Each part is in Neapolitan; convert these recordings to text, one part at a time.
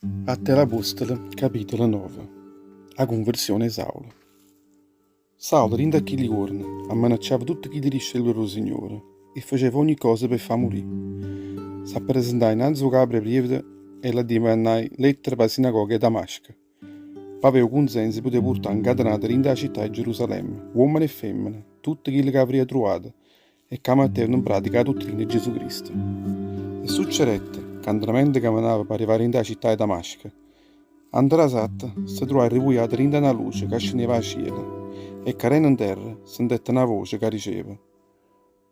Atti 'e l'Apuostole, capitolo nove. 'A cunversione 'e Saulo. Saulo, dint' a chilli juorne, ammenacciava tutte chilli discepole d' 'o Signore e faceva ogni cosa p' 'e fà murì. S'appresentaje 'nnanze 'o capo d' 'e prievete e ll'addimannaje lettere p' 'a sinagoga 'e Damasco, p'avè 'o cunsenso 'e putè purtà 'ncatenate dint' 'a città 'e Gerusalemme uommene e femmene, tutte chille ca avria truvato e ca mettevano 'npratica 'a duttrina 'e Gesù Cristo. E succedette ca 'ntramente cammenava p'arrivà dint' 'a città 'e Damasco, a 'ntrasatta se truvaje arrevugliato dint' 'a na luce ca scenneva 'a cielo e cadenno 'nterra sentette na voce ca diceva,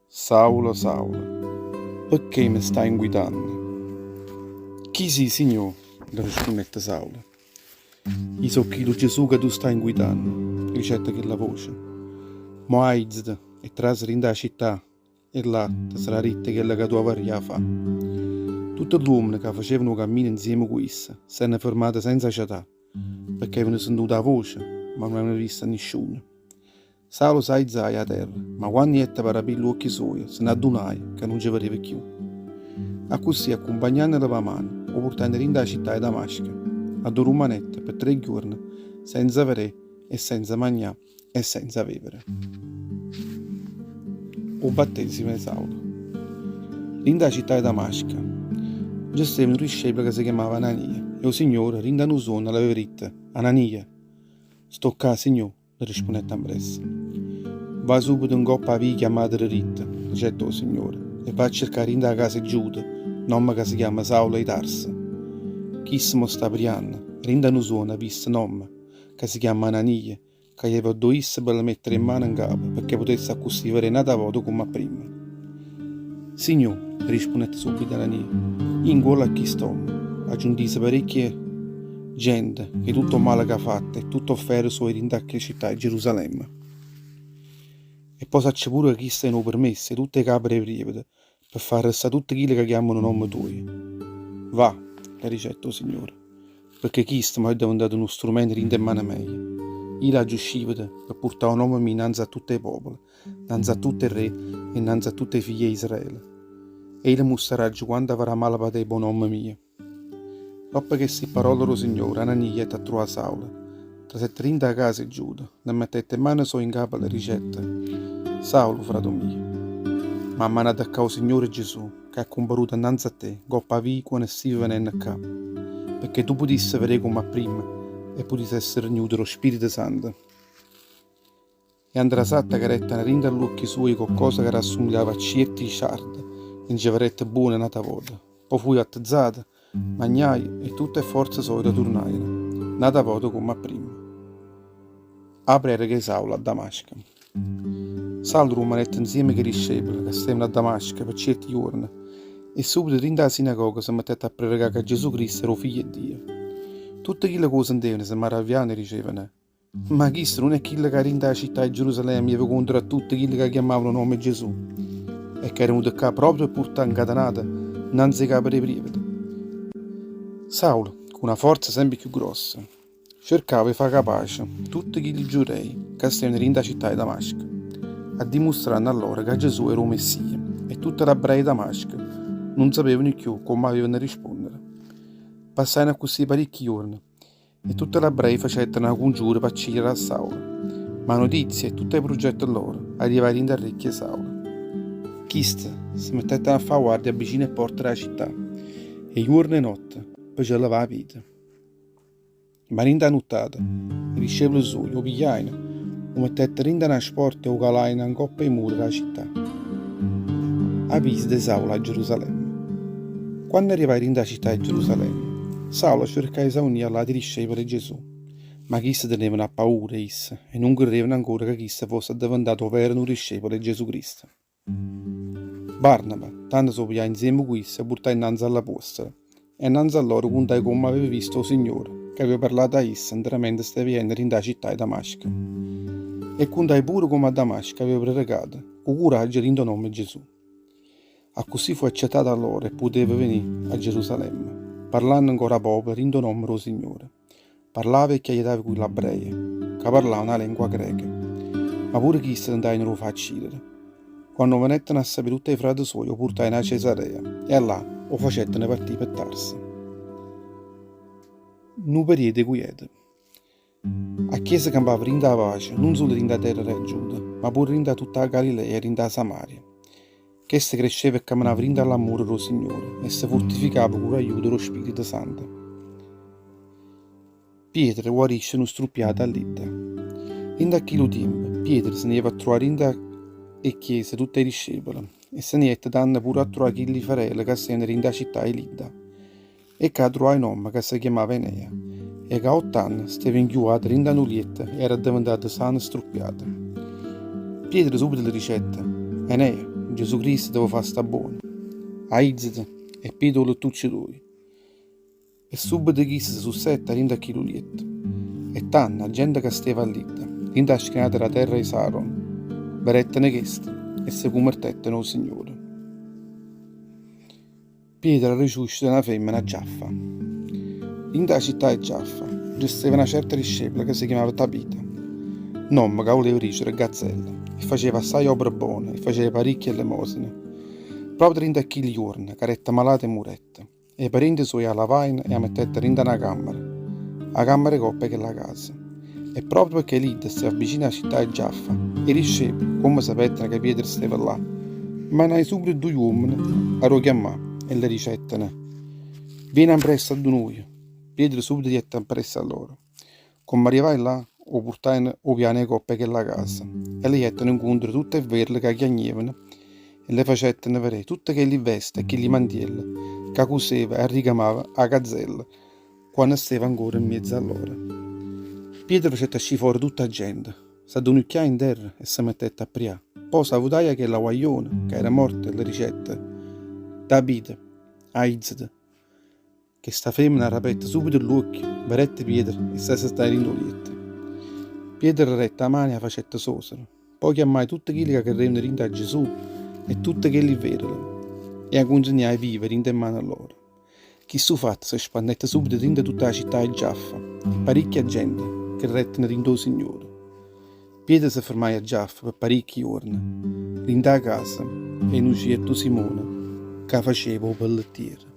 Saulo, Saulo, pecché me staje 'nquitanno? Chi si', Signò? le rispunnette Saulo. I' so' chillu Gesù ca tu staje 'nquitanno, dicette chella voce. Mo aizete e trase dint' 'a città e là te sarà ditto chello ca tu avarria 'a fà. Tutte ll'uommene ca facevano 'o cammino 'nzieme cu isso s'erano fermate senza ciatà, pecché avevano sentuto 'a voce, ma nun avevano visto a nisciuno. Saulo s'aizaje 'a terra, ma quanno jette p'arapì ll'uocchie suoje se n'addunaje ca nun ce vedeva cchiù. Accussì accumpagnannelo p' 'a mano, 'o purtajeno dint' 'a città 'e Damasco, addò rummanette pe tre ghiuorne senza veré e senza magnà e senza vevere. O battesimo 'e Saulo. Dint' 'a città 'e Damasco nce steva nu discepolo ca se chiammava Anania e 'o Signore dint' 'a nu suonno l'aveva ditto, Anania! Sto ccà, Signò! Le rispunnette ampressa. Va subito 'ncoppa 'a via chiammata Deritta, dicette 'o Signore, e va a cercà dint' 'a casa 'e Giuda n'ommo ca se chiamma Saulo 'e Tarso. Chisto mo sta prianno, e dint' 'a nu suonno ha visto n'ommo, ca se chiamma Anania, ca jeva addò isso pe le mettere 'e mmane 'ncapo pecché putesse accussì vedé n'ata vota comm' a primma. Signò, rispunnette subito Anania, io 'ncuollo a chist'ommo aggio 'ntiso parecchie gente 'e tutto 'o male c'ha fatto e tutt' 'o fere suoje dint' 'a città 'e Gerusalemme. E po' saccio pure ca chisto tene 'o permesso 'e tutt' 'e cape d' 'e prievete pe fa arrestà tutte chille ca chiammano 'o nomme tuoje. Va, le dicette 'o Signore, pecché chisto mo è diventato nu strumento dint' 'e mmane meje. Io l'aggio sciveto pe purtà 'o nomme mio 'nnanze a tutt' 'e popole, 'nnanze a tutt' 'e re e 'nnanze a tutt' 'e figlie 'e Israele. E io le mustraraggio quanto avarrà male patè p' 'o nomme mio. Doppo chesti pparole d' 'o Signore, Anania jette a truvà Saulo. Trasette dint' 'a casa 'e Giuda, le mettette 'e mmane soje 'ncapa e le dicette, Saulo, frato mio, m'ha mannato ccà 'o Signore Gesù, ca è cumparuto annanze a te 'ncopp' 'a via quanno stive venenno ccà, pecché tu putisse vedé comm' a primma e putisse essere rignuto d' 'o Spirito Santo. E antrasatta carettero dint' a ll'uocchie suoje coccosa ca rassumigliava a cierti ciarde e nce vedette buono n'ata vota. Po' fuje battezzata, magnaje e tutte 'e fforze soje turnajeno n'ata vota comm' a primma. 'A prereca 'e Saulo a Damasco. Saulo rummanette 'nzieme ch' 'e discepole ca stevano a Damasco pe cierti juorne e subito dint' 'a sinagoga se mettette a prerecà ca Gesù Cristo era 'o Figlio 'e Dio. Tutte chille ca 'o sentevano se maravigliavano e dicevano, Ma chisto nun è chillo ca dint' 'a città 'e Gerusalemme jeva contro a tutte chille ca chiammavano 'o nomme 'e Gesù e ca era venuto ccà proprio pe purtà 'ncatenato 'nnanze 'e cape d' 'e prievete? Saulo, cu na forza sempe cchiù grossa, cercava 'e fà capace tutte chilli giurei ca stevano dint' 'a città 'e Damasco, addimustranno a loro ca Gesù era 'o Messia, e tutte l'abbrei 'e Damasco nun sapevano cchiù comme avevano risponnere. Passajeno accussì paricchi juorne. E tutte l'abbrei facettero na cungiura p'accidere a Saulo. Ma 'a notizia 'e tutt' 'e pruggette lloro arrivaje dint' 'a recchia 'e Saulo. Chiste se mettettero a fà guardia vicino 'e pporte d' 'a città, 'e juorno e 'e notte, pe ce levà 'a vita. Ma dint' 'a nuttata, 'e discepole suoje 'o pigliajeno, 'o mettettero dint' 'a na sporta e 'o calajeno 'ncopp' 'e mure d' 'a città. A visita 'e Saulo a Gerusalemme. Quanno arrivaje dint' 'a città 'e Gerusalemme, Saulo cercaje 'e s'aunì a ll'ati discepole 'e Gesù, ma chiste tenevano appaura 'e isso e nun credevano ancora ca chisto fosse addeventato overo nu discepolo 'e Gesù Cristo. Barnaba, tanto s' 'o pigliaje 'nzieme cu isso e 'o purtaje 'nnanze a ll'apuostole, e 'nnanze a lloro cuntaje comme aveva visto 'o Signore, ca aveva parlato a isso 'ntramente steva jenno dint' 'a città 'e Damasco. E cuntaje pure comme a Damasco aveva prerecato cu curaggio dint' 'o nomme 'e Gesù. Accussì fu accettato 'a lloro e puteva venì a Gerusalemme, parlanno ancora poco dint' 'o nomme d' 'o Signore. Parlava e chiaglietava cu ll'abbreje, ca parlavano 'a lengua greca. Ma pure chiste tentajeno d' 'o fà accidere. Quanno 'o venetteno a sapé tutt' 'e frate suoje 'o purtajeno a Cesarea e 'a llà 'o facetteno partì pe Tarso. Nu periodo 'e quiete. A chiesa campava dint' 'a pace, nun sulo dint' 'a terra d' 'e Giuda, ma pure dint' 'a tutta 'a Galilea e dint' 'a Samaria. Chesta cresceva e cammenava dint' 'a l'ammore d' 'o Signore e se furtificava cu l'aiuto d' 'o Spirito Santo. Pietro guarisce nu struppiato a Lidda. Dint' 'a chillu tiempo, Pietro se ne jeva a truvà dint' 'e chiese tutt' 'e discepole e se ne jette tanno pure a truvà chilli ferele ca stevano dint' 'a città 'e Lidda. E ccà truvaje n'ommo ca se chiammava Enea e ca 'a ott'anne steva 'nchiuvato dint' a nu lietto e era addeventato sano e struppiato. Pietro subito le dicette, Enea, Gesù Cristo te vo' fa sta buono. Aizate e piglia 'o lettuccio tuojo. E subito chisto se sussette 'a dint' a chillu lietto. E tanno 'a gente ca steva a Lidda, dint' 'a schianata d' 'a terra 'e Saron, vedetteno chesto e se cummertetteno 'o Signore. Pietro arresuscita na femmena a Giaffa. Dint' 'a città 'e Giaffa nce steva na certa discepula ca se chiamava Tabita, nomme ca vuleva dicere gazzella, e faceva assaje opere bone e faceva paricchie elemosine. Proprio dint' a chilli juorne cadette malata e murette, e 'e parenti suoje 'a lavajeno e 'a mettettero dint' a na cammera, 'a cammera 'e coppa 'e chella casa. E proprio pecché Lidda steva vicino 'a città 'e Giaffa, 'e discepole, comme sapetteno ca Pietro steva là, mannaje subito duje uommene a d' 'o chiammà e le dicetteno, Viene ampressa addu nuje. Pietro subito jette ampressa a loro. Comme arrivaje là, 'o purtajeno 'o piano 'e coppa 'e chella casa e le jetteno 'ncontro tutte 'e verle ca chiagnevano e le facetteno vedé tutte chelli veste e chilli mantielle ca cuseva e arricamava 'a gazzella quanno steva ancora 'mmiez'a lloro. Pietro facette ascì fore tutta 'a gente, s'addunucchiaje 'nterra e se mettette a prià. Po' s'avutaje a chella guagliona ca era morta e le dicette, Tabita, aizate. Chesta femmena arapette subito ll'uocchie, vedette Pietro e s'assettaje dint' 'o lietto. Pietro le dette 'a mano e 'a facette sosere. Po' chiammaje tutte chille ca credevano dint' a Gesù e tutte chelli vverole e 'a cunzignaje viva dint' 'e mmane lloro. Chistu fatto se spannette subito dint' tutta 'a città 'e Giaffa e paricchia gente credetteno dint' 'o Signore. Pietro se fermaje a Giaffa pe paricchi juorne, dint' 'a casa 'e nu cierto Simone ca faceva 'o pellettiere.